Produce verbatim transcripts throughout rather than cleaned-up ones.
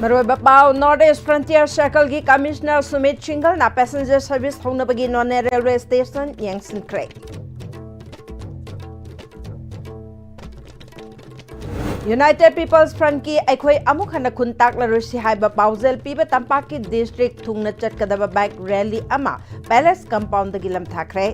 ꯑꯔꯣꯏꯕ ꯄꯥꯎ, North East Frontier Circle ꯒꯤ Commissioner ꯁꯨꯃꯤꯠ ꯁꯤꯡꯒꯜꯅ passenger service ꯍꯧꯅꯕꯒꯤ ꯅꯣꯅꯦ railway station ꯌꯦꯡꯁꯤꯟꯈ꯭ꯔꯦ꯫ United People's Front ꯀꯤ "ꯑꯩꯈꯣꯏ ꯑꯃꯨꯛ ꯍꯟꯅ ꯈꯨꯟ ꯇꯥꯛꯂꯔꯣꯏꯁꯤ" ꯍꯥꯏꯕ ꯄꯥꯎꯖꯦꯜ ꯄꯤꯕ ꯇꯝꯄꯥꯛꯀꯤ district ꯊꯨꯡꯅ ꯆꯠꯀꯗꯕ bike rally ꯑꯃ Palace compound ꯗꯒꯤ ꯂꯝꯊꯥꯈ꯭ꯔꯦ꯫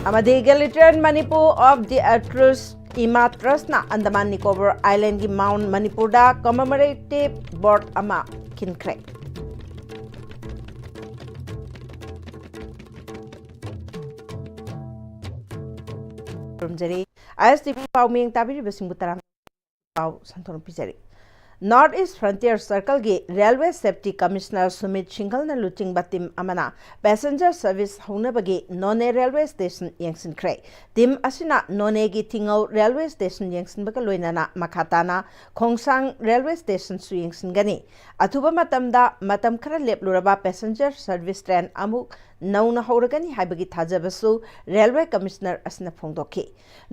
ꯑꯃꯗꯤ Egalitarian Manipur of the Atrus ꯏꯃꯥ Trust ꯅ Andaman Nicobar Island ꯒꯤ Mount Manipur ꯗ commemorative board ꯑꯃ ꯈꯤꯟꯈ꯭ꯔꯦ꯫ ꯈꯨꯔꯨꯝꯖꯔꯤ꯫ ISTV ꯄꯥꯎ ꯃꯤꯌꯦꯡ ꯇꯥꯕꯤꯔꯤꯕꯁꯤꯡꯕꯨ ꯇꯔꯥꯝꯅ ꯄꯥꯎ ꯁꯟꯗꯣꯛꯅ ꯄꯤꯖꯔꯤ꯫ North East Frontier Circle ꯒꯤ Railway Safety Commissioner ꯁꯨꯃꯤꯠ ꯁꯤꯡꯒꯜꯅ ꯂꯨꯆꯤꯡꯕ team ꯑꯃꯅ passenger service ꯍꯧꯅꯕꯒꯤ ꯅꯣꯅꯦ railway station ꯌꯦꯡꯁꯤꯟꯈ꯭ꯔꯦ꯫ Team ꯑꯁꯤꯅ ꯅꯣꯅꯦꯒꯤ ꯊꯤꯡꯉꯧ railway station ꯌꯦꯡꯁꯤꯟꯕꯒ ꯂꯣꯏꯅꯅ ꯃꯈꯥ ꯇꯥꯅ ꯈꯣꯡꯁꯥꯡ railway station ꯁꯨ ꯌꯦꯡꯁꯤꯟꯒꯅꯤ꯫ ꯑꯊꯨꯕ ꯃꯇꯝꯗ ꯃꯇꯝ ꯈꯔ ꯂꯦꯞꯂꯨꯔꯕ passenger service train ꯑꯃꯨꯛ ꯅꯧꯅ ꯍꯧꯔꯒꯅꯤ ꯍꯥꯏꯕꯒꯤ ꯊꯥꯖꯕꯁꯨ railway commissioner ꯑꯁꯤꯅ ꯐꯣꯡꯗꯣꯛꯈꯤ꯫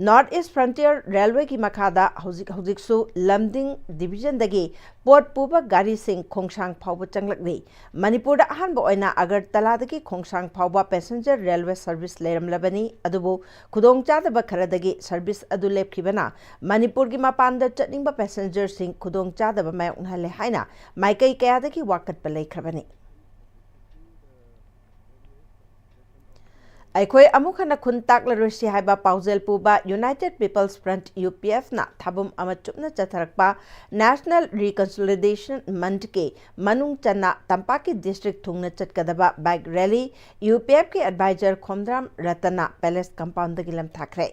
North East Frontier Railway ꯒꯤ ꯃꯈꯥꯗ ꯍꯧꯖꯤꯛ ꯍꯧꯖꯤꯛꯁꯨ ꯂꯝꯗꯤꯡ division ꯗꯒꯤ ꯄꯣꯠ ꯄꯨꯕ ꯒꯥꯔꯤꯁꯤꯡ ꯈꯣꯡꯁꯥꯡ ꯐꯥꯎꯕ ꯆꯪꯂꯛꯂꯤ꯫ ꯃꯅꯤꯄꯨꯔꯗ ꯑꯍꯥꯟꯕ ꯑꯣꯏꯅ ꯑꯒꯔꯇꯂꯥꯗꯒꯤ ꯈꯣꯡꯁꯥꯡ ꯐꯥꯎꯕ passenger railway service ꯂꯩꯔꯝꯂꯕꯅꯤ, ꯑꯗꯨꯕꯨ ꯈꯨꯗꯣꯡꯆꯥꯗꯕ ꯈꯔꯗꯒꯤ service ꯑꯗꯨ ꯂꯦꯞꯈꯤꯕꯅ ꯃꯅꯤꯄꯨꯔꯒꯤ ꯃꯄꯥꯟꯗ ꯆꯠꯅꯤꯡꯕ passenger ꯁꯤꯡ ꯈꯨꯗꯣꯡꯆꯥꯗꯕ ꯃꯥꯌꯣꯛꯅꯍꯜꯂꯦ ꯍꯥꯏꯅ ꯃꯥꯏꯀꯩ ꯀꯌꯥꯗꯒꯤ ꯋꯥꯀꯠꯄ ꯂꯩꯈ꯭ꯔꯕꯅꯤ꯫ "ꯑꯩꯈꯣꯏ ꯑꯃꯨꯛ ꯍꯟꯅ ꯈꯨꯟ ꯇꯥꯛꯂꯔꯣꯏꯁꯤ" ꯍꯥꯏꯕ ꯄꯥꯎꯖꯦꯜ ꯄꯨꯕ United People's Front, UPF ꯅ ꯊꯥꯕꯨꯝ ꯑꯃ ꯆꯨꯞꯅ ꯆꯠꯊꯔꯛꯄ National Reconciliation Month ꯀꯤ ꯃꯅꯨꯡ ꯆꯟꯅ ꯇꯝꯄꯥꯛꯀꯤ district ꯊꯨꯡꯅ ꯆꯠꯀꯗꯕ bike rally UPF ꯀꯤ advisor ꯈꯣꯝꯗ꯭ꯔꯥꯝ ꯔꯇꯟꯅ Palace compound ꯗꯒꯤ ꯂꯝꯊꯥꯈ꯭ꯔꯦ꯫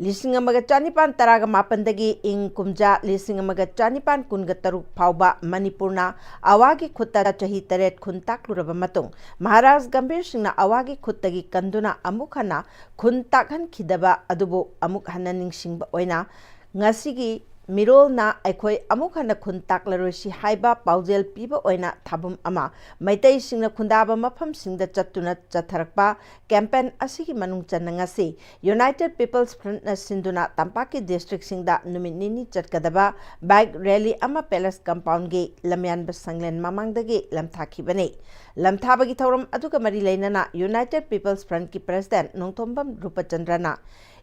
ꯂꯤꯁꯤꯡ ꯑꯃꯒ ꯆꯅꯤꯄꯥꯟ ꯇꯔꯥꯒ ꯃꯥꯄꯟꯗꯒꯤ ꯏꯪ ꯀꯨꯝꯖꯥ ꯂꯤꯁꯤꯡ ꯑꯃꯒ ꯆꯅꯤꯄꯥꯟ ꯀꯨꯟꯒ ꯇꯔꯨꯛ ꯐꯥꯎꯕ ꯃꯅꯤꯄꯨꯔꯅ ꯑꯋꯥꯒꯤ ꯈꯨꯠꯇ ꯆꯍꯤ ꯇꯔꯦꯠ ꯈꯨꯟ ꯇꯥꯛꯂꯨꯔꯕ ꯃꯇꯨꯡ, ꯃꯍꯥꯔꯥꯖ ꯒꯝꯚꯤꯔ ꯁꯤꯡꯅ ꯑꯋꯥꯒꯤ ꯈꯨꯠꯇꯒꯤ ꯀꯟꯗꯨꯅ ꯑꯃꯨꯛ ꯍꯟꯅ ꯈꯨꯟ ꯇꯥꯛꯍꯟꯈꯤꯗꯕ ꯑꯗꯨꯕꯨ ꯑꯃꯨꯛ ꯍꯟꯅ ꯅꯤꯡꯁꯤꯡꯕ ꯑꯣꯏꯅ ꯉꯁꯤꯒꯤ ꯃꯤꯔꯣꯜꯅ ꯑꯩꯈꯣꯏ ꯑꯃꯨꯛ ꯍꯟꯅ ꯈꯨꯟ ꯇꯥꯛꯂꯔꯣꯏꯁꯤ ꯍꯥꯏꯕ ꯄꯥꯎꯖꯦꯜ ꯄꯤꯕ ꯑꯣꯏꯅ ꯊꯥꯕꯨꯝ ꯑꯃ ꯃꯩꯇꯩꯁꯤꯡꯅ ꯈꯨꯟꯗꯥꯕ ꯃꯐꯝꯁꯤꯡꯗ ꯆꯠꯇꯨꯅ ꯆꯠꯊꯔꯛꯄ ꯀꯦꯝꯄꯦꯟ ꯑꯁꯤꯒꯤ ꯃꯅꯨꯡ ꯆꯟꯅ ꯉꯁꯤ United People's Frontꯅ ꯁꯤꯟꯗꯨꯅ ꯇꯝꯄꯥꯛꯀꯤ ꯗꯤꯁꯇ꯭ꯔꯤꯛꯁꯤꯡꯗ ꯅꯨꯃꯤꯠ ꯅꯤꯅꯤ ꯆꯠꯀꯗꯕ ꯕꯥꯏꯛ ꯔꯦꯂꯤ ꯑꯃ ꯄꯦꯂꯦꯁ ꯀꯝꯄꯥꯎꯟꯒꯤ ꯂꯝꯌꯥꯟꯕ ꯁꯪꯂꯦꯟ ꯃꯃꯥꯡꯗꯒꯤ ꯂꯝꯊꯥꯈꯤꯕꯅꯤ꯫ ꯂꯝꯊꯥꯕꯒꯤ ꯊꯧꯔꯝ ꯑꯗꯨꯒ ꯃꯔꯤ ꯂꯩꯅꯅ United People's Frontꯀꯤ ꯄ꯭ꯔꯦꯁꯤꯗꯦꯟꯠ ꯅꯣꯡꯊꯣꯝꯕꯝ ꯔꯨꯄꯆꯟꯗ꯭ꯔꯅ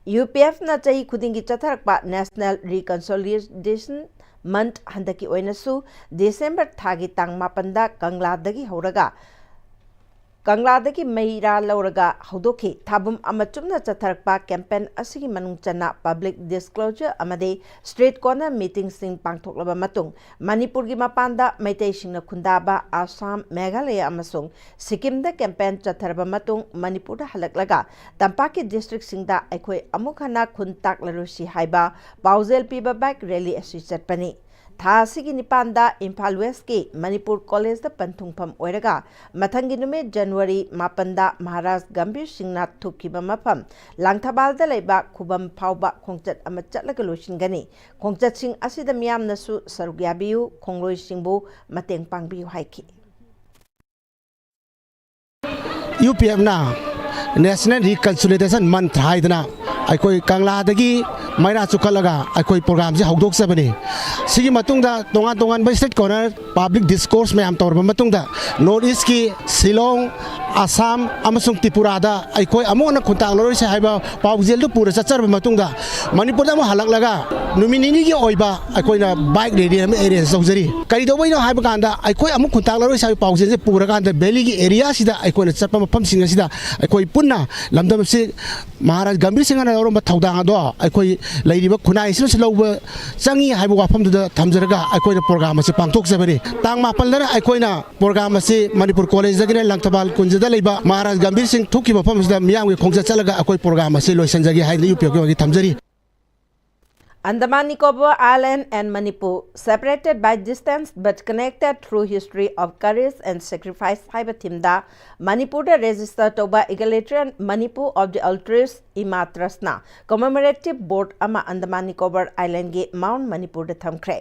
UPFꯅ ꯆꯍꯤ ꯈꯨꯗꯤꯡꯒꯤ ꯆꯠꯊꯔꯛꯄ National Reconciliation Month ꯍꯟꯗꯛꯀꯤ ꯑꯣꯏꯅꯁꯨ ꯗꯤꯁꯦꯝꯕꯔ ꯊꯥꯒꯤ ꯇꯥꯡ ꯃꯥꯄꯟꯗ ꯀꯪꯂꯥꯗꯒꯤ ꯍꯧꯔꯒ ꯀꯪꯂꯥꯗꯒꯤ ꯃꯩꯔꯥ ꯂꯧꯔꯒ ꯍꯧꯗꯣꯛꯈꯤ꯫ ꯊꯥꯕꯨꯝ ꯑꯃ ꯆꯨꯞꯅ ꯆꯠꯊꯔꯛꯄ ꯀꯦꯝꯄꯦꯟ ꯑꯁꯤꯒꯤ ꯃꯅꯨꯡ ꯆꯟꯅ ꯄꯕ꯭ꯂꯤꯛ ꯗꯤꯁꯀ꯭ꯂꯣꯖꯔ ꯑꯃꯗꯤ ꯁ꯭ꯇ꯭ꯔꯤꯠ ꯀꯣꯔꯅꯔ ꯃꯤꯇꯤꯡꯁꯤꯡ ꯄꯥꯡꯊꯣꯛꯂꯕ ꯃꯇꯨꯡ, ꯃꯅꯤꯄꯨꯔꯒꯤ ꯃꯄꯥꯟꯗ ꯃꯩꯇꯩꯁꯤꯡꯅ ꯈꯨꯟꯗꯥꯕ ꯑꯁꯥꯝ, ꯃꯦꯘꯥꯂꯌꯥ ꯑꯃꯁꯨꯡ ꯁꯤꯛꯀꯤꯝꯗ ꯀꯦꯝꯄꯦꯟ ꯆꯠꯊꯔꯕ ꯃꯇꯨꯡ, ꯃꯅꯤꯄꯨꯔꯗ ꯍꯜꯂꯛꯂꯒ ꯇꯝꯄꯥꯛꯀꯤ ꯗꯤꯁꯇ꯭ꯔꯤꯛꯁꯤꯡꯗ ꯑꯩꯈꯣꯏ ꯑꯃꯨꯛ ꯍꯟꯅ ꯈꯨꯟ ꯇꯥꯛꯂꯔꯣꯏꯁꯤ ꯍꯥꯏꯕ ꯄꯥꯎꯖꯦꯜ ꯄꯤꯕ ꯕꯥꯏꯛ ꯔꯦꯂꯤ ꯑꯁꯤ ꯆꯠꯄꯅꯤ꯫ ꯊꯥ ꯑꯁꯤꯒꯤ ꯅꯤꯄꯥꯟꯗ ꯏꯝꯐꯥꯜ ꯋꯦꯁꯀꯤ ꯃꯅꯤꯄꯨꯔ ꯀꯣꯂꯦꯖꯇ ꯄꯟꯊꯨꯡꯐꯝ ꯑꯣꯏꯔꯒ, ꯃꯊꯪꯒꯤ ꯅꯨꯃꯤꯠ ꯖꯅꯋꯥꯔꯤ ꯃꯥꯄꯟꯗ ꯃꯍꯥꯔꯥꯖ ꯒꯝꯚꯤꯔ ꯁꯤꯡꯅ ꯊꯣꯛꯈꯤꯕ ꯃꯐꯝ ꯂꯥꯡꯊꯕꯥꯜꯗ ꯂꯩꯕ ꯈꯨꯕꯝ ꯐꯥꯎꯕ ꯈꯣꯡꯆꯠ ꯑꯃ ꯆꯠꯂꯒ ꯂꯣꯏꯁꯤꯟꯒꯅꯤ꯫ ꯈꯣꯡꯆꯠꯁꯤꯡ ꯑꯁꯤꯗ ꯃꯤꯌꯥꯝꯅꯁꯨ ꯁꯔꯨꯛ ꯌꯥꯕꯤꯌꯨ, ꯈꯣꯡꯂꯣꯏꯁꯤꯡꯕꯨ ꯃꯇꯦꯡ ꯄꯥꯡꯕꯤꯌꯨ ꯍꯥꯏꯈꯤ꯫ UPFꯅ National Reconciliation Month ꯍꯥꯏꯗꯅ ꯑꯩꯈꯣꯏ ꯀꯪꯂꯥꯗꯒꯤ ꯃꯩꯔꯥ ꯆꯨꯈꯠꯂꯒ ꯑꯩꯈꯣꯏ ꯄ꯭ꯔꯣꯒ꯭ꯔꯥꯝꯁꯦ ꯍꯧꯗꯣꯛꯆꯕꯅꯤ꯫ ꯁꯤꯒꯤ ꯃꯇꯨꯡꯗ ꯇꯣꯉꯥꯟ ꯇꯣꯉꯥꯟꯕ ꯁ꯭ꯇ꯭ꯔꯤꯠ ꯀꯣꯔꯅꯔ ꯄꯕ꯭ꯂꯤꯛ ꯗꯤꯁꯀꯣꯔꯁ ꯃꯌꯥꯝ ꯇꯧꯔꯕ ꯃꯇꯨꯡꯗ, ꯅꯣꯔꯠ ꯏꯁ꯭ꯠꯀꯤ ꯁꯤꯂꯣꯡ, ꯑꯁꯥꯝ ꯑꯃꯁꯨꯡ ꯇ꯭ꯔꯤꯄꯨꯔꯥꯗ ꯑꯩꯈꯣꯏ ꯑꯃꯨꯛ ꯍꯟꯅ ꯈꯨꯟꯇꯥꯛꯂꯔꯣꯏꯁꯦ ꯍꯥꯏꯕ ꯄꯥꯎꯖꯦꯜꯗꯨ ꯄꯨꯔ ꯆꯠꯆꯔꯕ ꯃꯇꯨꯡꯗ, ꯃꯅꯤꯄꯨꯔꯗ ꯑꯃꯨꯛ ꯍꯜꯂꯛꯂꯒ ꯅꯨꯃꯤꯠ ꯅꯤꯅꯤꯒꯤ ꯑꯣꯏꯕ ꯑꯩꯈꯣꯏꯅ ꯕꯥꯏꯛ ꯔꯦꯂꯤ ꯑꯃ ꯑꯦꯔꯦꯟꯖ ꯇꯧꯖꯔꯤ꯫ ꯀꯔꯤꯗꯧꯕꯩꯅꯣ ꯍꯥꯏꯕ ꯀꯥꯟꯗ, ꯑꯩꯈꯣꯏ ꯑꯃꯨꯛ ꯈꯨꯟꯇꯥꯛꯂꯔꯣꯏꯁꯦ ꯍꯥꯏꯕ ꯄꯥꯎꯖꯦꯜꯁꯦ ꯄꯨꯔꯀꯥꯟꯗ, ꯚꯦꯂꯤꯒꯤ ꯑꯦꯔꯤꯌꯥꯁꯤꯗ ꯑꯩꯈꯣꯏꯅ ꯆꯠꯄ ꯃꯐꯝꯁꯤꯡ ꯑꯁꯤꯗ ꯑꯩꯈꯣꯏ ꯄꯨꯟꯅ ꯂꯝꯗꯝ ꯑꯁꯤ ꯃꯍꯥꯔꯥꯖ ꯒꯝꯚꯤꯔ ꯁꯤꯡꯍꯅ ꯂꯧꯔꯝꯕ ꯊꯧꯗꯥꯡ ꯑꯗꯣ ꯑꯩꯈꯣꯏ ꯂꯩꯔꯤꯕ ꯈꯨꯟꯅꯥꯏꯁꯤꯅꯁꯨ ꯂꯧꯕ ꯆꯪꯉꯤ ꯍꯥꯏꯕ ꯋꯥꯐꯝꯗꯨꯗ ꯊꯝꯖꯔꯒ ꯑꯩꯈꯣꯏꯅ ꯄ꯭ꯔꯣꯒ꯭ꯔꯥꯝ ꯑꯁꯤ ꯄꯥꯡꯊꯣꯛꯆꯕꯅꯤ꯫ ꯇꯥꯡ ꯃꯥꯄꯟꯗꯅ ꯑꯩꯈꯣꯏꯅ ꯄ꯭ꯔꯣꯒ꯭ꯔꯥꯝ ꯑꯁꯤ ꯃꯅꯤꯄꯨꯔ ꯀꯣꯂꯦꯖꯇꯒꯤꯅ ꯂꯪꯊꯕꯥꯜ ꯀꯨꯟꯖꯗ ꯂꯩꯕ ꯃꯍꯥꯔꯥꯖ ꯒꯝꯚꯤꯔ ꯁꯤꯡ ꯊꯣꯛꯈꯤꯕ ꯃꯐꯝ ꯑꯁꯤꯗ ꯃꯤꯌꯥꯝꯒꯤ ꯈꯣꯡꯆꯠ ꯆꯠꯂꯒ ꯑꯩꯈꯣꯏ ꯄ꯭ꯔꯣꯒ꯭ꯔꯥꯝ ꯑꯁꯤ ꯂꯣꯏꯁꯤꯟꯖꯒꯦ ꯍꯥꯏꯗꯅ UPFꯀꯤ ꯊꯝꯖꯔꯤ꯫ Andaman Nicobar Island and Manipur, separated by distance but connected through history of courage and sacrifice ꯍꯥꯏꯕ ꯊꯤꯝꯗ ꯃꯅꯤꯄꯨꯔꯗ ꯔꯦꯖꯤꯁꯇꯔ ꯇꯧꯕ Egalitarian Manipur of the Altruist ꯏꯃꯥ ꯇ꯭ꯔꯁꯅ ꯀꯃꯦꯃꯣꯔꯦꯇꯤꯚ ꯕꯣꯔꯗ ꯑꯃ ꯑꯟꯗꯃꯥꯟ ꯅꯤꯀꯣꯕꯔ ꯑꯥꯏꯂꯦꯟꯒꯤ ꯃꯥꯎꯟꯠ ꯃꯅꯤꯄꯨꯔꯗ ꯊꯝꯈ꯭ꯔꯦ꯫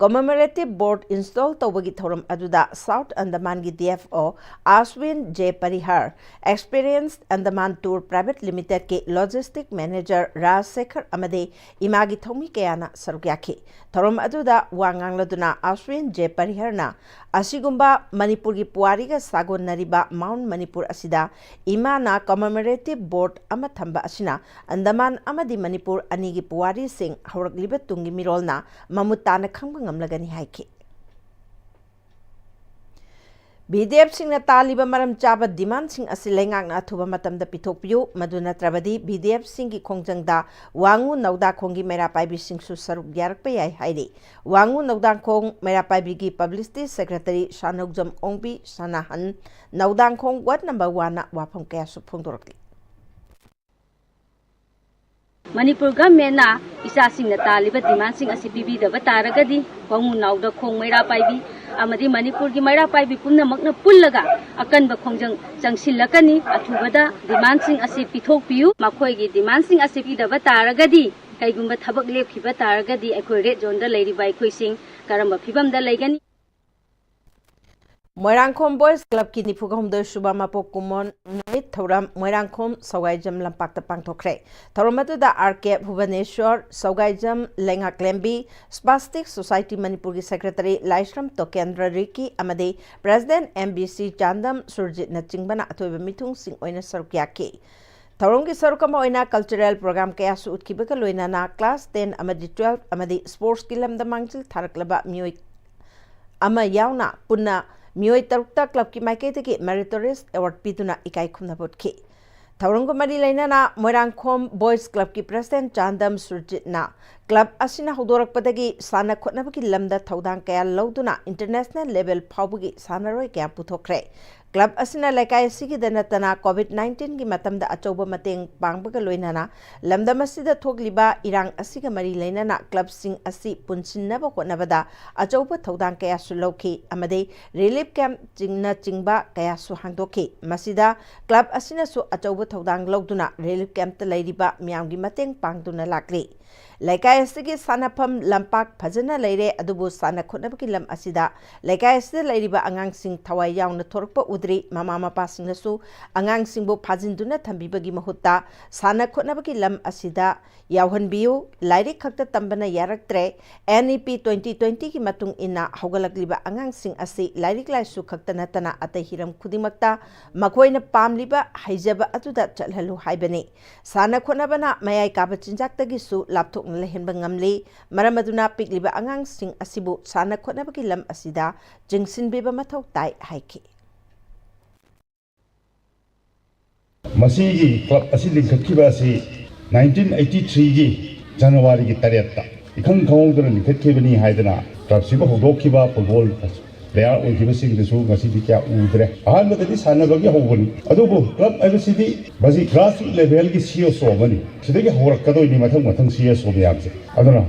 ꯀꯃꯦꯃꯣꯔꯦꯇꯤꯚ ꯕꯣꯔꯗ ꯏꯟꯁꯇꯣꯜ ꯇꯧꯕꯒꯤ ꯊꯧꯔꯝ ꯑꯗꯨꯗ south ꯑꯟꯗꯃꯥꯟꯒꯤ D F O Ashwin J Parihar, experience Andaman tour private ꯂꯤꯃꯤꯇꯦꯗꯀꯤ ꯂꯣꯖꯤꯁꯇꯤꯛ ꯃꯦꯅꯦꯖꯔ ꯔꯥꯖ ꯁꯦꯈꯔ ꯑꯃꯗꯤ ꯏꯃꯥꯒꯤ ꯊꯧꯃꯤ ꯀꯌꯥꯅ ꯁꯔꯨꯛ ꯌꯥꯈꯤ꯫ ꯊꯧꯔꯝ ꯑꯗꯨꯗ ꯋꯥ ꯉꯥꯡꯂꯗꯨꯅ ꯑꯥꯁꯋꯤꯟ ꯖꯦ ꯄꯔꯤꯍꯔꯅ ꯑꯁꯤꯒꯨꯝꯕ ꯃꯅꯤꯄꯨꯔꯒꯤ ꯄꯨꯋꯥꯔꯤꯒ ꯁꯥꯒꯣꯟꯅꯔꯤꯕ ꯃꯥꯎꯟꯠ ꯃꯅꯤꯄꯨꯔ ꯑꯁꯤꯗ ꯏꯃꯥꯅ ꯀꯃꯦꯃꯣꯔꯦꯇꯤꯚ ꯕꯣꯔꯗ ꯑꯃ ꯊꯝꯕ ꯑꯁꯤꯅ ꯑꯟꯗꯃꯥꯟ ꯑꯃꯗꯤ ꯃꯅꯤꯄꯨꯔ ꯑꯅꯤꯒꯤ ꯄꯨꯋꯥꯔꯤꯁꯤꯡ ꯍꯧꯔꯛꯂꯤꯕ ꯇꯨꯡꯒꯤ ꯃꯤꯔꯣꯜꯅ ꯃꯃꯨꯠ ꯇꯥꯅ ꯈꯪꯕ ꯉꯝꯂꯒꯅꯤ ꯍꯥꯏꯈꯤ꯫ ꯚꯤ ꯗꯤ ꯑꯦꯐꯁꯤꯡꯅ ꯇꯥꯜꯂꯤꯕ ꯃꯔꯝ ꯆꯥꯕ ꯗꯤꯃꯥꯟꯁꯤꯡ ꯑꯁꯤ ꯂꯩꯉꯥꯛꯅ ꯑꯊꯨꯕ ꯃꯇꯝꯗ ꯄꯤꯊꯣꯛꯄꯤꯌꯨ, ꯃꯗꯨ ꯅꯠꯇ꯭ꯔꯕꯗꯤ ꯚꯤ ꯗꯤ ꯑꯦꯐꯁꯤꯡꯒꯤ ꯈꯣꯡꯖꯪꯗ ꯋꯥꯉꯨ ꯅꯧꯗꯥꯈꯣꯡꯒꯤ ꯃꯩꯔꯥ ꯄꯥꯏꯕꯤꯁꯤꯡꯁꯨ ꯁꯔꯨꯛ ꯌꯥꯔꯛꯄ ꯌꯥꯏ ꯍꯥꯏꯔꯤ꯫ ꯋꯥꯉꯨ ꯅꯧꯗꯥꯡꯈꯣꯡ ꯃꯩꯔꯥ ꯄꯥꯏꯕꯤꯒꯤ ꯄꯕ꯭ꯂꯤꯁꯤꯇꯤ ꯁꯦꯀ꯭ꯔꯦꯇꯔꯤ ꯁꯥꯅꯧꯖꯝ ꯑꯣꯡꯕꯤ ꯁꯅꯥꯍꯟ ꯅꯧꯗꯥꯡꯈꯣꯡ ꯋꯥꯔꯗ ꯅꯝꯕꯔ ꯋꯥꯟꯅ ꯋꯥꯐꯝ ꯀꯌꯥꯁꯨ ꯐꯣꯡꯗꯣꯔꯛꯂꯤ꯫ ꯃꯅꯤꯄꯨꯔ ꯒꯚꯔꯟꯃꯦꯟꯅ ꯏꯆꯥꯁꯤꯡꯅ ꯇꯥꯜꯂꯤꯕ ꯗꯤꯃꯥꯟꯁꯤꯡ ꯑꯁꯤ ꯄꯤꯕꯤꯗꯕ ꯇꯥꯔꯒꯗꯤ ꯋꯥꯉꯨ ꯅꯧꯗꯥꯈꯣꯡ ꯃꯩꯔꯥ ꯄꯥꯏꯕꯤ ꯑꯃꯗꯤ ꯃꯅꯤꯄꯨꯔꯒꯤ ꯃꯩꯔꯥ ꯄꯥꯏꯕꯤ ꯄꯨꯝꯅꯃꯛꯅ ꯄꯨꯜꯂꯒ ꯑꯀꯟꯕ ꯈꯣꯡꯖꯪ ꯆꯪꯁꯤꯜꯂꯛꯀꯅꯤ꯫ ꯑꯊꯨꯕꯗ ꯗꯤꯃꯥꯟꯁꯤꯡ ꯑꯁꯤ ꯄꯤꯊꯣꯛꯄꯤꯌꯨ꯫ ꯃꯈꯣꯏꯒꯤ ꯗꯤꯃꯥꯟꯁꯤꯡ ꯑꯁꯤ ꯄꯤꯗꯕ ꯇꯥꯔꯒꯗꯤ, ꯀꯩꯒꯨꯝꯕ ꯊꯕꯛ ꯂꯦꯞꯈꯤꯕ ꯇꯥꯔꯒꯗꯤ, ꯑꯩꯈꯣꯏ ꯔꯦꯗ ꯖꯣꯟꯗ ꯂꯩꯔꯤꯕ ꯑꯩꯈꯣꯏꯁꯤꯡ ꯀꯔꯝꯕ ꯐꯤꯕꯝꯗ ꯂꯩꯒꯅꯤ? ꯃꯣꯏꯔꯥꯡꯈꯣꯝ ꯕꯣꯏꯁ ꯀ꯭ꯂꯕꯀꯤ ꯅꯤꯐꯨꯒ ꯍꯨꯝꯗꯣꯏ ꯁꯨꯕ ꯃꯄꯣꯛ ꯀꯨꯝꯑꯣꯟ ꯅꯨꯃꯤꯠ ꯊꯧꯔꯝ ꯃꯣꯏꯔꯥꯡꯈꯣꯝ ꯁꯧꯒꯥꯏꯖꯝ ꯂꯝꯄꯥꯛꯇ ꯄꯥꯡꯊꯣꯛꯈ꯭ꯔꯦ꯫ ꯊꯧꯔꯝ ꯑꯗꯨꯗ ꯑꯥꯔ ꯀꯦ ꯚꯨꯕꯅꯦꯁ꯭ꯋꯔ, ꯁꯧꯒꯥꯏꯖꯝ ꯂꯩꯉꯥꯛꯂꯦꯝꯕꯤ, ꯁ꯭ꯄꯥꯁꯇꯤꯛ ꯁꯣꯁꯥꯏꯇꯤ ꯃꯅꯤꯄꯨꯔꯒꯤ ꯁꯦꯀ꯭ꯔꯦꯇꯔꯤ ꯂꯥꯏꯁ꯭ꯔꯝ ꯇꯣꯀꯦꯟꯗ꯭ꯔ ꯔꯤꯀꯤ ꯑꯃꯗꯤ president M B C Chandam ꯁꯨꯔꯖꯤꯠꯅꯆꯤꯡꯕꯅ ꯑꯊꯣꯏꯕ ꯃꯤꯊꯨꯡꯁꯤꯡ ꯑꯣꯏꯅ ꯁꯔꯨꯛ ꯌꯥꯈꯤ꯫ ꯊꯧꯔꯝꯒꯤ ꯁꯔꯨꯛ ꯑꯃ ꯑꯣꯏꯅ ꯀꯜꯆꯔꯦꯜ ꯄ꯭ꯔꯣꯒ꯭ꯔꯥꯝ ꯀꯌꯥꯁꯨ ꯎꯠꯈꯤꯕꯒ ꯂꯣꯏꯅꯅ ꯀ꯭ꯂꯥꯁ ꯇꯦꯟ ꯑꯃꯗꯤ ꯇꯨꯋꯦꯜꯐ ꯑꯃꯗꯤ ꯁ꯭ꯄꯣꯔꯠꯁꯀꯤ ꯂꯝꯗ ꯃꯥꯡꯖꯤꯜ ꯊꯥꯔꯛꯂꯕ ꯃꯤꯑꯣꯏ ꯑꯃ ꯌꯥꯎꯅ ꯄꯨꯟꯅ ꯃꯤꯑꯣꯏ ꯇꯔꯨꯛꯇ ꯀ꯭ꯂꯕꯀꯤ ꯃꯥꯏꯀꯩꯗꯒꯤ ꯃꯦꯔꯤꯇꯣꯔꯤꯌꯁ ꯑꯦꯋꯥꯔꯗ ꯄꯤꯗꯨꯅ ꯏꯀꯥꯏ ꯈꯨꯝꯅꯕ ꯎꯠꯈꯤ꯫ ꯊꯧꯔꯝꯒ ꯃꯔꯤ ꯂꯩꯅꯅ ꯃꯣꯏꯔꯥꯡꯈꯣꯝ ꯕꯣꯏꯁ ꯀ꯭ꯂꯕꯀꯤ ꯄ꯭ꯔꯦꯁꯤꯗꯦꯟꯠ ꯆꯥꯟꯗꯝ ꯁꯨꯔꯖꯤꯠꯅ ꯀ꯭ꯂꯕ ꯑꯁꯤꯅ ꯍꯧꯗꯣꯔꯛꯄꯗꯒꯤ ꯁꯥꯟꯅ ꯈꯣꯠꯅꯕꯒꯤ ꯂꯝꯗ ꯊꯧꯗꯥꯡ ꯀꯌꯥ ꯂꯧꯗꯨꯅ ꯏꯟꯇꯔꯅꯦꯁꯅꯦꯜ ꯂꯦꯚꯦꯜ ꯐꯥꯎꯕꯒꯤ ꯁꯥꯟꯅꯔꯣꯏ ꯀꯌꯥ ꯄꯨꯊꯣꯛꯈ꯭ꯔꯦ꯫ ꯀ꯭ꯂꯕ ꯑꯁꯤꯅ ꯂꯩꯀꯥꯏ ꯑꯁꯤꯒꯤꯗ ꯅꯠꯇꯅ COVID nineteen ꯒꯤ ꯃꯇꯝꯗ ꯑꯆꯧꯕ ꯃꯇꯦꯡ ꯄꯥꯡꯕꯒ ꯂꯣꯏꯅꯅ ꯂꯝꯗꯝ ꯑꯁꯤꯗ ꯊꯣꯛꯂꯤꯕ ꯏꯔꯥꯡ ꯑꯁꯤꯒ ꯃꯔꯤ ꯂꯩꯅꯅ ꯀ꯭ꯂꯕꯁꯤꯡ ꯑꯁꯤ ꯄꯨꯟꯁꯤꯟꯅꯕ ꯍꯣꯠꯅꯕꯗ ꯑꯆꯧꯕ ꯊꯧꯗꯥꯡ ꯀꯌꯥꯁꯨ ꯂꯧꯈꯤ ꯑꯃꯗꯤ ꯔꯤꯂꯤꯐ ꯀꯦꯝꯞꯅꯆꯤꯡꯕ ꯀꯌꯥꯁꯨ ꯍꯥꯡꯗꯣꯛꯈꯤ꯫ ꯃꯁꯤꯗ ꯀ꯭ꯂꯕ ꯑꯁꯤꯅꯁꯨ ꯑꯆꯧꯕ ꯊꯧꯗꯥꯡ ꯂꯧꯗꯨꯅ ꯔꯤꯂꯤꯐ ꯀꯦꯝꯞꯇ ꯂꯩꯔꯤꯕ ꯃꯤꯌꯥꯝꯒꯤ ꯃꯇꯦꯡ ꯄꯥꯡꯗꯨꯅ ꯂꯥꯛꯂꯤ꯫ ꯂꯩꯀꯥꯏ ꯑꯁꯤꯒꯤ ꯁꯥꯟꯅꯐꯝ ꯂꯝꯄꯥꯛ ꯐꯖꯅ ꯂꯩꯔꯦ, ꯑꯗꯨꯕꯨ ꯁꯥꯟꯅ ꯈꯣꯠꯅꯕꯒꯤ ꯂꯝ ꯑꯁꯤꯗ ꯂꯩꯀꯥꯏ ꯑꯁꯤꯗ ꯂꯩꯔꯤꯕ ꯑꯉꯥꯡꯁꯤꯡ ꯊꯋꯥꯏ ꯌꯥꯎꯅ ꯊꯣꯔꯛꯄ ꯎꯗ꯭ꯔꯤ꯫ ꯃꯃꯥ ꯃꯄꯥꯁꯤꯡꯅꯁꯨ ꯑꯉꯥꯡꯁꯤꯡꯕꯨ ꯐꯥꯖꯤꯟꯗꯨꯅ ꯊꯝꯕꯤꯕꯒꯤ ꯃꯍꯨꯠꯇ ꯁꯥꯟꯅ ꯈꯣꯠꯅꯕꯒꯤ ꯂꯝ ꯑꯁꯤꯗ ꯌꯥꯎꯍꯟꯕꯤꯌꯨ꯫ ꯂꯥꯏꯔꯤꯛ ꯈꯛꯇ ꯇꯝꯕꯅ ꯌꯥꯔꯛꯇ꯭ꯔꯦ꯫ NEP twenty twenty ꯒꯤ ꯃꯇꯨꯡ ꯏꯟꯅ ꯍꯧꯒꯠꯂꯛꯂꯤꯕ ꯑꯉꯥꯡꯁꯤꯡ ꯑꯁꯤ ꯂꯥꯏꯔꯤꯛ ꯂꯥꯏꯁꯨ ꯈꯛꯇ ꯅꯠꯇꯅ ꯑꯇꯩ ꯍꯤꯔꯝ ꯈꯨꯗꯤꯡꯃꯛꯇ ꯃꯈꯣꯏꯅ ꯄꯥꯝꯂꯤꯕ ꯍꯩꯖꯕ ꯑꯗꯨꯗ ꯆꯠꯍꯜꯂꯨ ꯍꯥꯏꯕꯅꯤ꯫ ꯁꯥꯟꯅ ꯈꯣꯠꯅꯕꯅ ꯃꯌꯥꯏ ꯀꯥꯕ ꯆꯤꯟꯖꯥꯛꯇꯒꯤꯁꯨ ꯂꯥꯞꯊꯣꯛꯅ ꯂꯩꯍꯟꯕ ꯉꯝꯂꯤ꯫ ꯃꯔꯝ ꯑꯗꯨꯅ ꯄꯤꯛꯂꯤꯕ ꯑꯉꯥꯡꯁꯤꯡ ꯑꯁꯤꯕꯨ ꯁꯥꯟꯅ ꯈꯣꯠꯅꯕꯒꯤ ꯂꯝ ꯑꯁꯤꯗ ꯆꯤꯡꯁꯤꯟꯕꯤꯕ ꯃꯊꯧ ꯇꯥꯏ ꯍꯥꯏꯈꯤ꯫ ꯃꯁꯤꯒꯤ ꯀ꯭ꯂꯕ ꯑꯁꯤ ꯂꯤꯡꯈꯠꯈꯤꯕ ꯑꯁꯤ nineteen eighty three ꯒꯤ ꯖꯅꯋꯥꯔꯤꯒꯤ ꯇꯔꯦꯠꯇ ꯏꯈꯪ ꯈꯪꯍꯧꯗꯅ ꯂꯤꯡꯈꯠꯈꯤꯕꯅꯤ ꯍꯥꯏꯗꯅ ꯀ꯭ꯂꯕꯁꯤꯕꯨ ꯍꯧꯗꯣꯛꯈꯤꯕ ꯐꯨꯠꯕꯣꯜ ꯄ꯭ꯂꯦꯌꯥꯔ ꯑꯣꯏꯈꯤꯕꯁꯤꯡꯗꯨꯁꯨ ꯉꯁꯤꯗꯤ ꯀꯌꯥ ꯎꯗ꯭ꯔꯦ꯫ ꯑꯍꯥꯟꯕꯗꯗꯤ ꯁꯥꯟꯅꯕꯒꯤ ꯍꯧꯕꯅꯤ, ꯑꯗꯨꯕꯨ ꯀ꯭ꯂꯕ ꯍꯥꯏꯕꯁꯤꯗꯤ ꯃꯁꯤ ꯒ꯭ꯔꯥꯁꯔꯨꯠ ꯂꯦꯚꯦꯜꯒꯤ CSO ꯑꯃꯅꯤ꯫ ꯁꯤꯗꯒꯤ ꯍꯧꯔꯛꯀꯗꯣꯏꯅꯤ ꯃꯊꯪ ꯃꯊꯪ CSO ꯃꯌꯥꯝꯁꯦ꯫ ꯑꯗꯨꯅ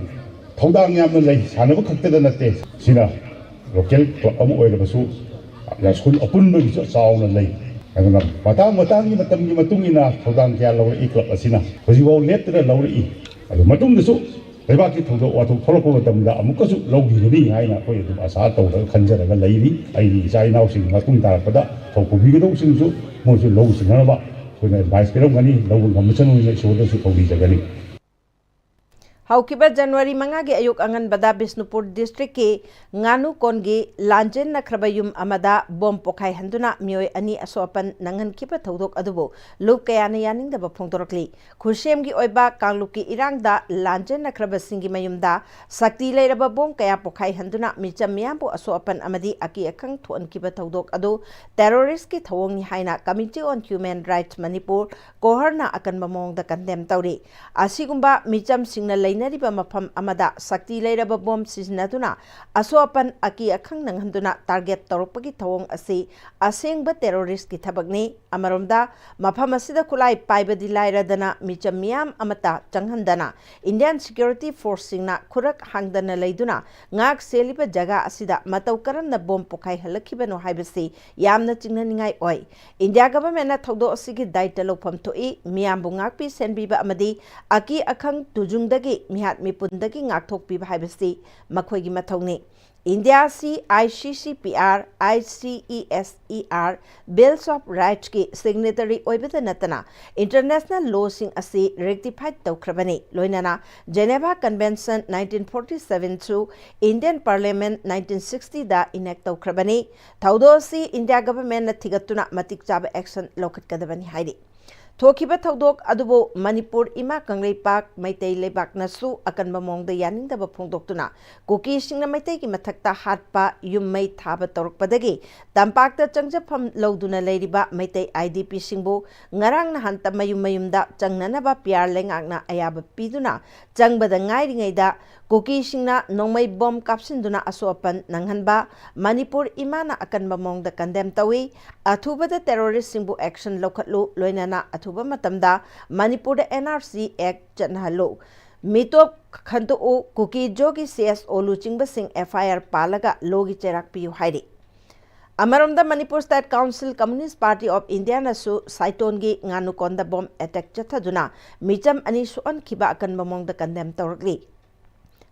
ꯊꯧꯗꯥꯡ ꯌꯥꯝꯅ ꯂꯩ, ꯁꯥꯟꯅꯕ ꯈꯛꯇꯗ ꯅꯠꯇꯦ꯫ ꯁꯤꯅ ꯂꯣꯀꯦꯜ ꯀ꯭ꯂꯕ ꯑꯃ ꯑꯣꯏꯔꯕꯁꯨ ꯁ꯭ꯀꯨꯜ ꯑꯄꯨꯟꯕꯒꯤꯁꯨ ꯆꯥꯎꯅ ꯂꯩ꯫ ꯑꯗꯨꯅ ꯃꯇꯥꯡ ꯃꯇꯥꯡꯒꯤ ꯃꯇꯝꯒꯤ ꯃꯇꯨꯡ ꯏꯟꯅ ꯊꯧꯗꯥꯡ ꯀꯌꯥ ꯂꯧꯔꯛꯏ ꯀ꯭ꯂꯕ ꯑꯁꯤꯅ꯫ ꯍꯧꯖꯤꯛꯐꯥꯎ ꯂꯦꯞꯇꯅ ꯂꯧꯔꯛꯏ꯫ ꯑꯗꯨ ꯃꯇꯨꯡꯗꯁꯨ ꯂꯩꯕꯥꯛꯀꯤ ꯊꯧꯗꯣꯛ ꯋꯥꯊꯣꯛ ꯊꯣꯛꯂꯛꯄ ꯃꯇꯝꯗ ꯑꯃꯨꯛꯀꯁꯨ ꯂꯧꯈꯤꯒꯅꯤ ꯍꯥꯏꯅ ꯑꯩꯈꯣꯏ ꯑꯗꯨꯝ ꯑꯁꯥ ꯇꯧꯔꯒ ꯈꯟꯖꯔꯒ ꯂꯩꯔꯤ꯫ ꯑꯩꯒꯤ ꯏꯆꯥ ꯏꯅꯥꯎꯁꯤꯡ ꯃꯇꯨꯡ ꯇꯥꯔꯛꯄꯗ ꯊꯧ ꯄꯨꯕꯤꯒꯗꯧꯕꯁꯤꯡꯁꯨ ꯃꯣꯏꯁꯨ ꯂꯧꯁꯤꯟꯅꯅꯕ ꯑꯩꯈꯣꯏꯅ ꯑꯦꯗꯚꯥꯏꯁ ꯄꯤꯔꯝꯒꯅꯤ꯫ ꯂꯧꯕ ꯉꯝꯃꯁꯅꯨ ꯍꯥꯏꯅ ꯏꯁꯣꯔꯗꯁꯨ ꯀꯧꯕꯤꯖꯒꯅꯤ꯫ ꯍꯧꯈꯤꯕ ꯖꯅꯋꯥꯔꯤ ꯃꯉꯥꯒꯤ ꯑꯌꯨꯛ ꯑꯉꯟꯕꯗ ꯕꯤꯁꯅꯨꯄꯨꯔ ꯗꯤꯁꯇ꯭ꯔꯤꯛꯀꯤ ꯉꯥꯅꯨ ꯀꯣꯟꯒꯤ ꯂꯥꯟꯖꯦꯟꯅꯈ꯭ꯔꯕ ꯌꯨꯝ ꯑꯃꯗ ꯕꯣꯝ ꯄꯣꯈꯥꯏꯍꯟꯗꯨꯅ ꯃꯤꯑꯣꯏ ꯑꯅꯤ ꯑꯁꯣꯛ ꯑꯄꯟ ꯅꯪꯍꯟꯈꯤꯕ ꯊꯧꯗꯣꯛ ꯑꯗꯨꯕꯨ ꯂꯨꯞ ꯀꯌꯥꯅ ꯌꯥꯅꯤꯡꯗꯕ ꯐꯣꯡꯗꯣꯔꯛꯂꯤ꯫ ꯈꯨꯠꯁꯦꯝꯒꯤ ꯑꯣꯏꯕ ꯀꯥꯡꯂꯨꯞꯀꯤ ꯏꯔꯥꯡꯗ ꯂꯥꯟꯖꯦꯟꯅꯈ꯭ꯔꯕꯁꯤꯡꯒꯤ ꯃꯌꯨꯝꯗ ꯁꯛꯇꯤ ꯂꯩꯔꯕ ꯕꯣꯝ ꯀꯌꯥ ꯄꯣꯈꯥꯏꯍꯟꯗꯨꯅ ꯃꯤꯆꯝ ꯃꯤꯌꯥꯝꯕꯨ ꯑꯁꯣꯛ ꯑꯄꯟ ꯑꯃꯗꯤ ꯑꯀꯤ ꯑꯈꯪ ꯊꯣꯛꯍꯟꯈꯤꯕ ꯊꯧꯗꯣꯛ ꯑꯗꯨ terrorist ꯀꯤ ꯊꯧꯑꯣꯡꯅꯤ ꯍꯥꯏꯅ Committee on Human Rights Manipur, ꯀꯣꯍꯔꯅ ꯑꯀꯟꯕ ꯃꯑꯣꯡꯗ condemn ꯇꯧꯔꯤ꯫ ꯑꯁꯤꯒꯨꯝꯕ ꯃꯤꯆꯝꯁꯤꯡꯅ ꯂꯩ ꯂꯩꯅꯔꯤꯕ ꯃꯐꯝ ꯑꯃꯗ ꯁꯛꯇꯤ ꯂꯩꯔꯕ ꯕꯣꯝ ꯁꯤꯖꯤꯟꯅꯗꯨꯅ ꯑꯁꯣꯛ ꯑꯄꯟ, ꯑꯀꯤ ꯑꯈꯪ ꯅꯪꯍꯟꯗꯨꯅ ꯇꯥꯔꯒꯦꯠ ꯇꯧꯔꯛꯄꯒꯤ ꯊꯧꯑꯣꯡ ꯑꯁꯤ ꯑꯁꯦꯡꯕ ꯇꯦꯔꯣꯔꯤꯁ꯭ꯠꯀꯤ ꯊꯕꯛꯅꯤ꯫ ꯑꯃꯔꯣꯝꯗ, ꯃꯐꯝ ꯑꯁꯤꯗ ꯈꯨꯠꯂꯥꯏ ꯄꯥꯏꯕꯗꯤ ꯂꯥꯏꯔꯗꯅ ꯃꯤꯆꯝ ꯃꯤꯌꯥꯝ ꯑꯃꯠꯇ ꯆꯪꯍꯟꯗꯅ Indian security forceꯁꯤꯡꯅ ꯈꯨꯔꯛ ꯍꯥꯡꯗꯅ ꯂꯩꯗꯨꯅ ꯉꯥꯛ ꯁꯦꯜꯂꯤꯕ ꯖꯒꯥ ꯑꯁꯤꯗ ꯃꯇꯧ ꯀꯔꯝꯅ ꯕꯣꯝ ꯄꯣꯈꯥꯏꯍꯜꯂꯛꯈꯤꯕꯅꯣ ꯍꯥꯏꯕꯁꯤ ꯌꯥꯝꯅ ꯆꯤꯡꯅꯅꯤꯡꯉꯥꯏ ꯑꯣꯏ꯫ India governmentꯅ ꯊꯧꯗꯣꯛ ꯑꯁꯤꯒꯤ ꯗꯥꯏꯇ ꯂꯧꯐꯝ ꯊꯣꯛꯏ꯫ ꯃꯤꯌꯥꯝꯕꯨ ꯉꯥꯛꯄꯤ ꯁꯦꯟꯕꯤꯕ ꯑꯃꯗꯤ ꯑꯀꯤ ꯑꯈꯪ ꯇꯨꯖꯨꯡꯗꯒꯤ ꯃꯤꯍꯥꯠ ꯃꯤꯄꯨꯟꯗꯒꯤ ꯉꯥꯛꯊꯣꯛꯄꯤꯕ ꯍꯥꯏꯕꯁꯤ ꯃꯈꯣꯏꯒꯤ ꯃꯊꯧꯅꯤ꯫ ꯏꯟꯗꯤꯌꯥ ꯑꯁꯤ ICCPR, ICESER, Bills of Rightsꯀꯤ signatory ꯑꯣꯏꯕꯗ ꯅꯠꯇꯅ international lawꯁꯤꯡ ꯑꯁꯤ rectify ꯇꯧꯈ꯭ꯔꯕꯅꯤ꯫ ꯂꯣꯏꯅꯅ Geneva Convention nineteen forty sevenꯁꯨ Indian Parliament nineteen sixtyꯗ enact ꯇꯧꯈ꯭ꯔꯕꯅꯤ꯫ ꯊꯧꯗꯣꯛ ꯑꯁꯤ India governmentꯅ ꯊꯤꯒꯠꯇꯨꯅ ꯃꯇꯤꯛ ꯆꯥꯕ action ꯂꯧꯈꯠꯀꯗꯕꯅꯤ ꯍꯥꯏꯔꯤ꯫ ꯊꯣꯛꯈꯤꯕ ꯊꯧꯗꯣꯛ ꯑꯗꯨꯕꯨ ꯃꯅꯤꯄꯨꯔ ꯏꯃꯥ ꯀꯪꯂꯩꯄꯥꯛ ꯃꯩꯇꯩ ꯂꯩꯕꯥꯛꯅꯁꯨ ꯑꯀꯟꯕ ꯃꯑꯣꯡꯗ ꯌꯥꯅꯤꯡꯗꯕ ꯐꯣꯡꯗꯣꯛꯇꯨꯅ ꯀꯨꯀꯤꯁꯤꯡꯅ ꯃꯩꯇꯩꯒꯤ ꯃꯊꯛꯇ ꯍꯥꯠꯄ, ꯌꯨꯝ ꯃꯩ ꯊꯥꯕ ꯇꯧꯔꯛꯄꯗꯒꯤ ꯇꯝꯄꯥꯛꯇ ꯆꯪꯖꯐꯝ ꯂꯧꯗꯨꯅ ꯂꯩꯔꯤꯕ ꯃꯩꯇꯩ IDPꯁꯤꯡꯕꯨ ꯉꯔꯥꯡ ꯅꯍꯥꯟꯇ ꯃꯌꯨꯝ ꯃꯌꯨꯝꯗ ꯆꯪꯅꯅꯕ PR ꯂꯩꯉꯥꯛꯅ ꯑꯌꯥꯕ ꯄꯤꯗꯨꯅ ꯆꯪꯕꯗ ꯉꯥꯏꯔꯤꯉꯩꯗ ꯀꯨꯀꯤꯁꯤꯡꯅ ꯅꯣꯡꯃꯩ ꯕꯣꯝ ꯀꯥꯞꯁꯤꯟꯗꯨꯅ ꯑꯁꯣꯛ ꯑꯄꯟ ꯅꯪꯍꯟꯕ ꯃꯅꯤꯄꯨꯔ ꯏꯃꯥꯅ ꯑꯀꯟꯕ ꯃꯑꯣꯡꯗ condemn ꯇꯧꯏ꯫ ꯑꯊꯨꯕꯗ terroristꯁꯤꯡꯕꯨ action ꯂꯧꯈꯠꯂꯨ, ꯂꯣꯏꯅꯅ ꯑꯊꯨꯕ ꯃꯇꯝꯗ ꯃꯅꯤꯄꯨꯔꯗ NRC Act ꯆꯠꯅꯍꯜꯂꯨ꯫ ꯃꯤꯇꯣꯞ ꯈꯟꯗꯣꯛꯎ, ꯀꯨꯀꯤ ꯖꯣꯒꯤ CSO ꯂꯨꯆꯤꯡꯕꯁꯤꯡ FIR ꯄꯥꯜꯂꯒ lawꯒꯤ ꯆꯩꯔꯥꯛ ꯄꯤꯌꯨ ꯍꯥꯏꯔꯤ꯫ ꯑꯃꯔꯣꯝꯗ Manipur State Council Communist Party of Indiaꯅꯁꯨ ꯁꯥꯏꯇꯣꯟꯒꯤ ꯉꯥꯅꯨꯀꯣꯟꯗ ꯕꯣꯝ attack ꯆꯠꯊꯗꯨꯅ ꯃꯤꯆꯝ ꯑꯅꯤ ꯁꯣꯛꯍꯟꯈꯤꯕ ꯑꯀꯟꯕ ꯃꯑꯣꯡꯗ condemn ꯇꯧꯔꯛꯂꯤ꯫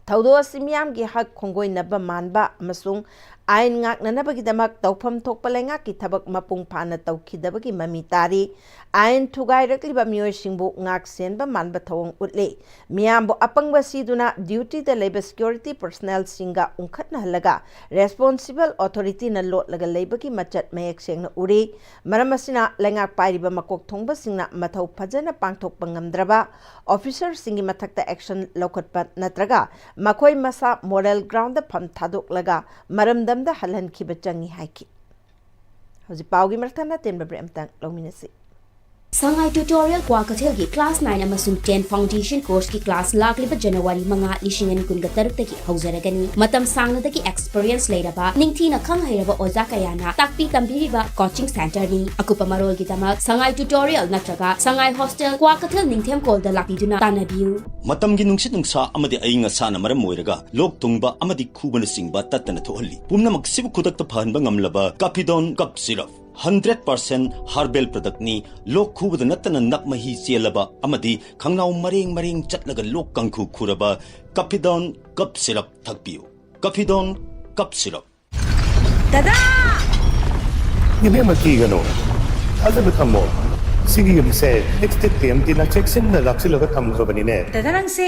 ꯊꯧꯗꯣꯛ ꯑꯁꯤ ꯃꯤꯌꯥꯝꯒꯤ ꯍꯛ ꯈꯣꯡꯒꯣꯏꯅꯕ ꯃꯥꯟꯕ ꯑꯃꯁꯨꯡ ꯑꯥꯏꯟ ꯉꯥꯛꯅꯅꯕꯒꯤꯗꯃꯛ ꯇꯧꯐꯝ ꯊꯣꯛꯄ ꯂꯩꯉꯥꯛꯀꯤ ꯊꯕꯛ ꯃꯄꯨꯡ ꯐꯥꯅ ꯇꯧꯈꯤꯗꯕꯒꯤ ꯃꯃꯤ ꯇꯥꯔꯤ꯫ ꯑꯥꯏꯟ ꯊꯨꯒꯥꯏꯔꯛꯂꯤꯕ ꯃꯤꯑꯣꯏꯁꯤꯡꯕꯨ ꯉꯥꯛ ꯁꯦꯟꯕ ꯃꯥꯟꯕ ꯊꯧꯑꯣꯡ ꯎꯠꯂꯤ꯫ ꯃꯤꯌꯥꯝꯕꯨ ꯑꯄꯪꯕ ꯁꯤꯗꯨꯅ dutyꯗ ꯂꯩꯕ security personnelꯁꯤꯡꯒ ꯎꯪꯈꯠꯅꯍꯜꯂꯒ responsible authorityꯅ ꯂꯣꯠꯂꯒ ꯂꯩꯕꯒꯤ ꯃꯆꯠ ꯃꯌꯦꯛ ꯁꯦꯡꯅ ꯎꯔꯤ꯫ ꯃꯔꯝ ꯑꯁꯤꯅ ꯂꯩꯉꯥꯛ ꯄꯥꯏꯔꯤꯕ ꯃꯀꯣꯛ ꯊꯣꯡꯕꯁꯤꯡꯅ ꯃꯊꯧ ꯐꯖꯅ ꯄꯥꯡꯊꯣꯛꯄ ꯉꯝꯗ꯭ꯔꯕ officerꯁꯤꯡꯒꯤ ꯃꯊꯛꯇ action ꯂꯧꯈꯠꯄ ꯅꯠꯇ꯭ꯔꯒ ꯃꯈꯣꯏ ꯃꯁꯥ moral groundꯗ ꯐꯝ ꯊꯥꯗꯣꯛꯂꯒ ꯃꯔꯝꯗꯝꯗ ꯍꯜꯍꯟꯈꯤꯕ ꯆꯪꯏ ꯍꯥꯏꯈꯤ꯫ ꯍꯧꯖꯤꯛ ꯄꯥꯎꯒꯤ ꯃꯔꯛ ꯊꯠꯅ ꯑꯇꯦꯟꯕ break ꯑꯃꯇꯪ ꯂꯧꯃꯤꯟꯅꯁꯤ꯫ ꯁꯉꯥꯏ Tutorial ꯀ꯭ꯋꯥꯀꯩꯊꯦꯜꯒꯤ class nine ꯑꯃꯁꯨꯡ ten foundation courseꯀꯤ class ꯂꯥꯛꯂꯤꯕ January ꯃꯉꯥ, ꯂꯤꯁꯤꯡ ꯑꯅꯤ ꯀꯨꯟꯒ ꯇꯔꯨꯛꯇꯒꯤ ꯍꯧꯖꯔꯒꯅꯤ꯫ ꯃꯇꯝ ꯁꯥꯡꯅꯗꯒꯤ experience ꯂꯩꯔꯕ, ꯅꯤꯡꯊꯤꯅ ꯈꯪ ꯍꯩꯔꯕ ꯑꯣꯖꯥ ꯀꯌꯥꯅ ꯇꯥꯛꯄꯤ ꯇꯝꯕꯤꯔꯤꯕ coaching centreꯅꯤ꯫ ꯑꯀꯨꯞꯄ ꯃꯔꯣꯜꯒꯤꯗꯃꯛ ꯁꯉꯥꯏ Tutorial ꯅꯠꯇ꯭ꯔꯒ ꯁꯉꯥꯏ Hostel, ꯀ꯭ꯋꯥꯀꯩꯊꯦꯜ ꯅꯤꯡꯊꯦꯝꯈꯣꯜꯗ ꯂꯥꯛꯄꯤꯗꯨꯅ ꯇꯥꯟꯅꯕꯤꯌꯨ꯫ ꯃꯇꯝꯒꯤ ꯅꯨꯡꯁꯤꯠ ꯅꯨꯡꯁꯥ ꯑꯃꯗꯤ ꯑꯏꯪ ꯑꯁꯥꯅ ꯃꯔꯝ ꯑꯣꯏꯔꯒ ꯂꯣꯛ ꯊꯨꯡꯕ ꯑꯃꯗꯤ ꯈꯨꯕꯅꯆꯤꯡꯕ ꯇꯠꯇꯅ ꯊꯣꯛꯍꯜꯂꯤ꯫ ꯄꯨꯝꯅꯃꯛꯁꯤꯕꯨ ꯈꯨꯗꯛꯇ ꯐꯍꯟꯕ ꯉꯝꯂꯕ Capidone Cough Syrup, hundred percent herbal productꯅꯤ꯫ ꯂꯣꯛ ꯈꯨꯕꯗ ꯅꯠꯇꯅ ꯅꯞ ꯃꯍꯤ ꯆꯦꯜꯂꯕ ꯑꯃꯗꯤ ꯈꯪꯅꯥꯎ ꯃꯔꯦꯡ ꯃꯔꯦꯡ ꯆꯠꯂꯒ ꯂꯣꯛ ꯀꯥꯡꯈꯨ ꯈꯨꯔꯕ Capidone Cough Syrup ꯊꯛꯄꯤꯌꯨ꯫ Capidone Cough Syrup꯫ ꯗꯗꯥ! ꯏꯕꯦꯝꯃ, ꯀꯤꯒꯅꯨ꯫ ꯊꯥꯖꯕ ꯊꯝꯃꯣ꯫ ꯁꯤꯒꯤ ꯌꯨꯝꯁꯦ Extech TMTꯅ ꯆꯦꯛꯁꯤꯟꯅ ꯂꯥꯛꯁꯤꯜꯂꯒ ꯊꯝꯈ꯭ꯔꯕꯅꯤꯅꯦ꯫ ꯗꯗꯥ, ꯅꯪꯁꯦ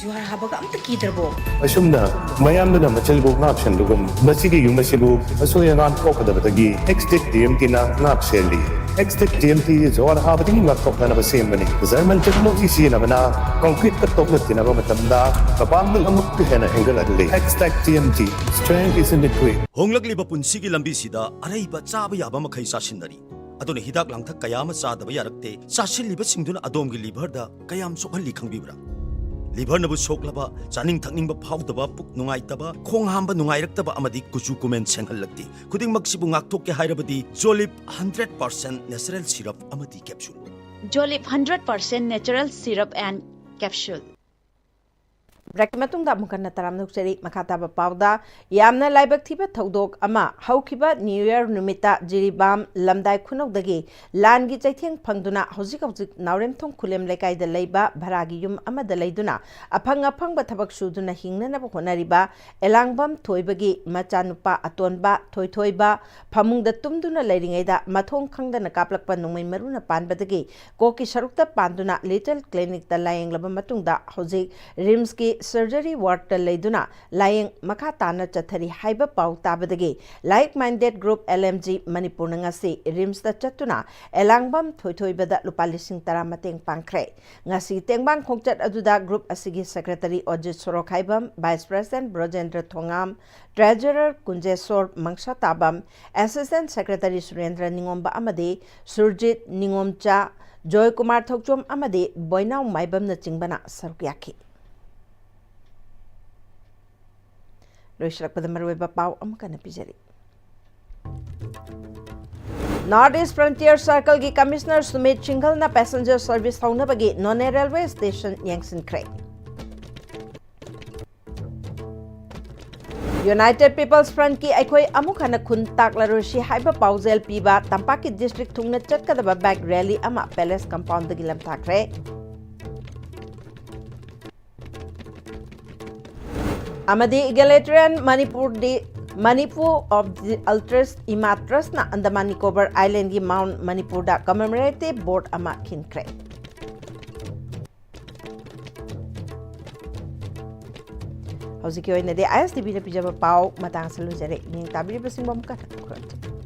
ꯖꯨꯍꯥꯔ ꯍꯥꯕꯒ ꯑꯝꯇ ꯀꯤꯗ꯭ꯔꯕꯣ? ꯑꯁꯨꯝꯅ ꯃꯌꯥꯝꯗꯨꯅ ꯃꯆꯤꯜꯕꯨ ꯉꯥꯛ ꯁꯦꯟꯕꯒꯨꯝ, ꯃꯁꯤꯒꯤ ꯌꯨꯝ ꯑꯁꯤꯕꯨ ꯑꯁꯣꯏ ꯑꯉꯥꯝ ꯊꯣꯛꯀꯗꯕꯗꯒꯤ Extech TMTꯅ ꯉꯥꯛ ꯁꯦꯜꯂꯤ꯫ Extech TMT ꯖꯨꯍꯥꯔ ꯍꯥꯕꯗꯒꯤ ꯉꯥꯛꯊꯣꯛꯅꯅꯕ ꯁꯦꯝꯕꯅꯤ꯫ German technology ꯁꯤꯖꯤꯟꯅꯕꯅ concreteꯀ ꯇꯣꯛꯅ ꯇꯤꯟꯅꯕ ꯃꯇꯝꯗ ꯃꯄꯥꯡꯒꯜ ꯑꯃꯨꯛꯀ ꯍꯦꯟꯅ ꯍꯦꯟꯒꯠꯍꯜꯂꯤ꯫ Extech TMT, strength is in the grit꯫ ꯍꯣꯡꯂꯛꯂꯤꯕ ꯄꯨꯟꯁꯤꯒꯤ ꯂꯝꯕꯤꯁꯤꯗ ꯑꯔꯩꯕ ꯆꯥꯕ ꯌꯥꯕ ꯃꯈꯩ ꯆꯥꯁꯤꯟꯅꯔꯤ꯫ ꯑꯗꯨꯅ ꯍꯤꯗꯥꯛ ꯂꯥꯡꯊꯛ ꯀꯌꯥ ꯑꯃ ꯆꯥꯗꯕ ꯌꯥꯔꯛꯇꯦ꯫ ꯆꯥꯁꯤꯜꯂꯤꯕꯁꯤꯡꯗꯨꯅ ꯑꯗꯣꯝꯒꯤ liverꯗ ꯀꯌꯥꯝ ꯁꯣꯛꯍꯜꯂꯤ ꯈꯪꯕꯤꯕ꯭ꯔꯥ? Liverꯅꯕꯨ ꯁꯣꯛꯂꯕ, ꯆꯥꯅꯤꯡ ꯊꯛꯅꯤꯡꯕ ꯐꯥꯎꯗꯕ, ꯄꯨꯛ ꯅꯨꯡꯉꯥꯏꯇꯕ, ꯈꯣꯡ ꯍꯥꯝꯕ ꯅꯨꯡꯉꯥꯏꯔꯛꯇꯕ ꯑꯃꯗꯤ ꯀꯨꯆꯨ ꯀꯨꯃꯦꯟ ꯁꯦꯡꯍꯜꯂꯛꯇꯦ꯫ ꯈꯨꯗꯤꯡꯃꯛꯁꯤꯕꯨ ꯉꯥꯛꯊꯣꯛꯀꯦ ꯍꯥꯏꯔꯕꯗꯤ Jolib hundred percent natural syrup ꯑꯃꯗꯤ capsule꯫ Jolib hundred percent natural syrup and capsule꯫ Breakꯀꯤ ꯃꯇꯨꯡꯗ ꯑꯃꯨꯛ ꯍꯟꯅ ꯇꯔꯥꯝꯅ ꯑꯣꯛꯆꯔꯤ꯫ ꯃꯈꯥ ꯇꯥꯕ ꯄꯥꯎꯗ, ꯌꯥꯝꯅ ꯂꯥꯏꯕꯛ ꯊꯤꯕ ꯊꯧꯗꯣꯛ ꯑꯃ, ꯍꯧꯈꯤꯕ New Year ꯅꯨꯃꯤꯠꯇ ꯖꯤꯔꯤꯕꯥꯝ ꯂꯝꯗꯥꯏ ꯈꯨꯅꯧꯗꯒꯤ ꯂꯥꯟꯒꯤ ꯆꯩꯊꯦꯡ ꯐꯪꯗꯨꯅ ꯍꯧꯖꯤꯛ ꯍꯧꯖꯤꯛ ꯅꯥꯎꯔꯦꯝꯊꯣꯡ ꯈꯨꯂꯦꯝ ꯂꯩꯀꯥꯏꯗ ꯂꯩꯕ ꯚꯔꯥꯒꯤ ꯌꯨꯝ ꯑꯃꯗ ꯂꯩꯗꯨꯅ ꯑꯐꯪ ꯑꯐꯪꯕ ꯊꯕꯛ ꯁꯨꯗꯨꯅ ꯍꯤꯡꯅꯅꯕ ꯍꯣꯠꯅꯔꯤꯕ ꯑꯦꯂꯥꯡꯕꯝ ꯊꯣꯏꯕꯒꯤ ꯃꯆꯥꯅꯨꯄꯥ ꯑꯇꯣꯟꯕ ꯊꯣꯏꯊꯣꯏꯕ ꯐꯃꯨꯡꯗ ꯇꯨꯝꯗꯨꯅ ꯂꯩꯔꯤꯉꯩꯗ ꯃꯊꯣꯡ ꯈꯪꯗꯅ ꯀꯥꯞꯂꯛꯄ ꯅꯣꯡꯃꯩ ꯃꯔꯨꯅ ꯄꯥꯟꯕꯗꯒꯤ ꯀꯣꯛꯀꯤ ꯁꯔꯨꯛꯇ ꯄꯥꯟꯗꯨꯅ Little Clinicꯇ ꯂꯥꯌꯦꯡꯂꯕ ꯃꯇꯨꯡꯗ ꯍꯧꯖꯤꯛ RIMSꯀꯤ ꯁꯔꯖꯔꯤ ꯋꯥꯔꯗꯇ ꯂꯩꯗꯨꯅ ꯂꯥꯌꯦꯡ ꯃꯈꯥ ꯇꯥꯅ ꯆꯠꯊꯔꯤ ꯍꯥꯏꯕ ꯄꯥꯎ ꯇꯥꯕꯗꯒꯤ like minded group L M G ꯃꯅꯤꯄꯨꯔꯅ ꯉꯁꯤ ꯔꯤꯝꯁꯇ ꯆꯠꯇꯨꯅ ꯑꯦꯂꯥꯡꯕꯝ ꯊꯣꯏꯊꯣꯏꯕꯗ ꯂꯨꯄꯥ ꯂꯤꯁꯤꯡ ꯇꯔꯥ ꯃꯇꯦꯡ ꯄꯥꯡꯈ꯭ꯔꯦ꯫ ꯉꯁꯤ ꯇꯦꯡꯕꯥꯡ ꯈꯣꯡꯆꯠ ꯑꯗꯨꯗ ꯒ꯭ꯔꯨꯞ ꯑꯁꯤꯒꯤ ꯁꯦꯀ꯭ꯔꯦꯇꯔꯤ ꯑꯣꯖꯤꯠ ꯁꯣꯔꯣꯛꯈꯥꯏꯕꯝ, ꯚꯥꯏꯁ ꯄ꯭ꯔꯦꯁꯤꯗꯦꯟꯠ ꯕ꯭ꯔꯣꯖꯦꯟꯗ꯭ꯔ ꯊꯣꯉꯥꯝ, ꯇ꯭ꯔꯦꯖꯔꯔ ꯀꯨꯟꯖꯦꯁꯣꯔ ꯃꯪꯁꯥꯇꯥꯕꯝ, ꯑꯦꯁꯤꯁꯇꯦꯟꯠ ꯁꯦꯀ꯭ꯔꯦꯇꯔꯤ ꯁꯨꯔꯦꯟꯗ꯭ꯔ ꯅꯤꯉꯣꯝꯕ ꯑꯃꯗꯤ ꯁꯨꯔꯖꯤꯠ ꯅꯤꯉꯣꯝꯆꯥ, ꯖꯣꯏꯀꯨꯃꯥꯔ ꯊꯣꯛꯆꯣꯝ ꯑꯃꯗꯤ ꯕꯣꯏꯅꯥꯎ ꯃꯥꯏꯕꯝꯅꯆꯤꯡꯕꯅ ꯁꯔꯨꯛ ꯌꯥꯈꯤ꯫ ꯂꯣꯏꯁꯤꯜꯂꯛꯄꯗ ꯃꯔꯨꯑꯣꯏꯕ ꯄꯥꯎ ꯑꯃꯨꯛ ꯍꯟꯅ ꯄꯤꯖꯔꯤ꯫ ꯅꯣꯔꯠ ꯏꯁ ꯐ꯭ꯔꯟꯇꯤꯌꯔ ꯁꯔꯀꯜꯒꯤ ꯀꯃꯤꯁꯅꯔ ꯁꯨꯃꯤꯠ ꯁꯤꯡꯘꯜꯅ ꯄꯦꯁꯦꯟꯖꯔ ꯁꯔꯚꯤꯁ ꯍꯧꯅꯕꯒꯤ ꯅꯣꯅꯦ ꯔꯦꯜꯋꯦ ꯁ꯭ꯇꯦꯁꯟ ꯌꯦꯡꯁꯤꯟꯈ꯭ꯔꯦ꯫ ꯌꯨꯅꯥꯏꯇꯦꯗ ꯄꯤꯄꯜꯁ ꯐ꯭ꯔꯟꯠꯀꯤ ꯑꯩꯈꯣꯏ ꯑꯃꯨꯛ ꯍꯟꯅ ꯈꯨꯟ ꯇꯥꯛꯂꯔꯣꯏꯁꯤ ꯍꯥꯏꯕ ꯄꯥꯎꯖꯦꯜ ꯄꯤꯕ ꯇꯝꯄꯥꯛꯀꯤ ꯗꯤꯁꯇ꯭ꯔꯤꯛ ꯊꯨꯡꯅ ꯆꯠꯀꯗꯕ ꯕꯥꯏꯛ ꯔꯦꯂꯤ ꯑꯃ ꯄꯦꯂꯦꯁ ꯀꯝꯄꯥꯎꯟꯗꯒꯤ ꯂꯝꯊꯥꯈ꯭ꯔꯦ꯫ ꯑꯃꯗꯤ Egalitarian Manipur Day, Manipur of the Ultras ꯏꯃꯥ ꯇ꯭ꯔꯁꯅ ꯑꯟꯗꯃꯥꯟ ꯅꯤꯀꯣꯕꯔ ꯑꯥꯏꯂꯦꯟꯒꯤ ꯃꯥꯎꯟꯠ ꯃꯅꯤꯄꯨꯔꯗ ꯀꯃꯦꯃꯣꯔꯦꯇꯤꯚ ꯕꯣꯔꯗ ꯑꯃ ꯈꯤꯟꯈ꯭ꯔꯦ꯫ ꯍꯧꯖꯤꯛꯀꯤ ꯑꯣꯏꯅꯗꯤ ꯑꯥꯏ ꯑꯦꯁ ꯇꯤ ꯚꯤꯅ ꯄꯤꯖꯕ ꯄꯥꯎ ꯃꯇꯥꯡ ꯑꯁꯤꯗ ꯂꯣꯏꯖꯔꯦ꯫ ꯃꯤꯠꯌꯦꯡ ꯇꯥꯕꯤꯔꯤꯕꯁꯤꯡꯕꯨ ꯑꯃꯨꯛꯀ ꯍꯟꯅ ꯈꯨꯔꯨꯝꯖꯔꯤ꯫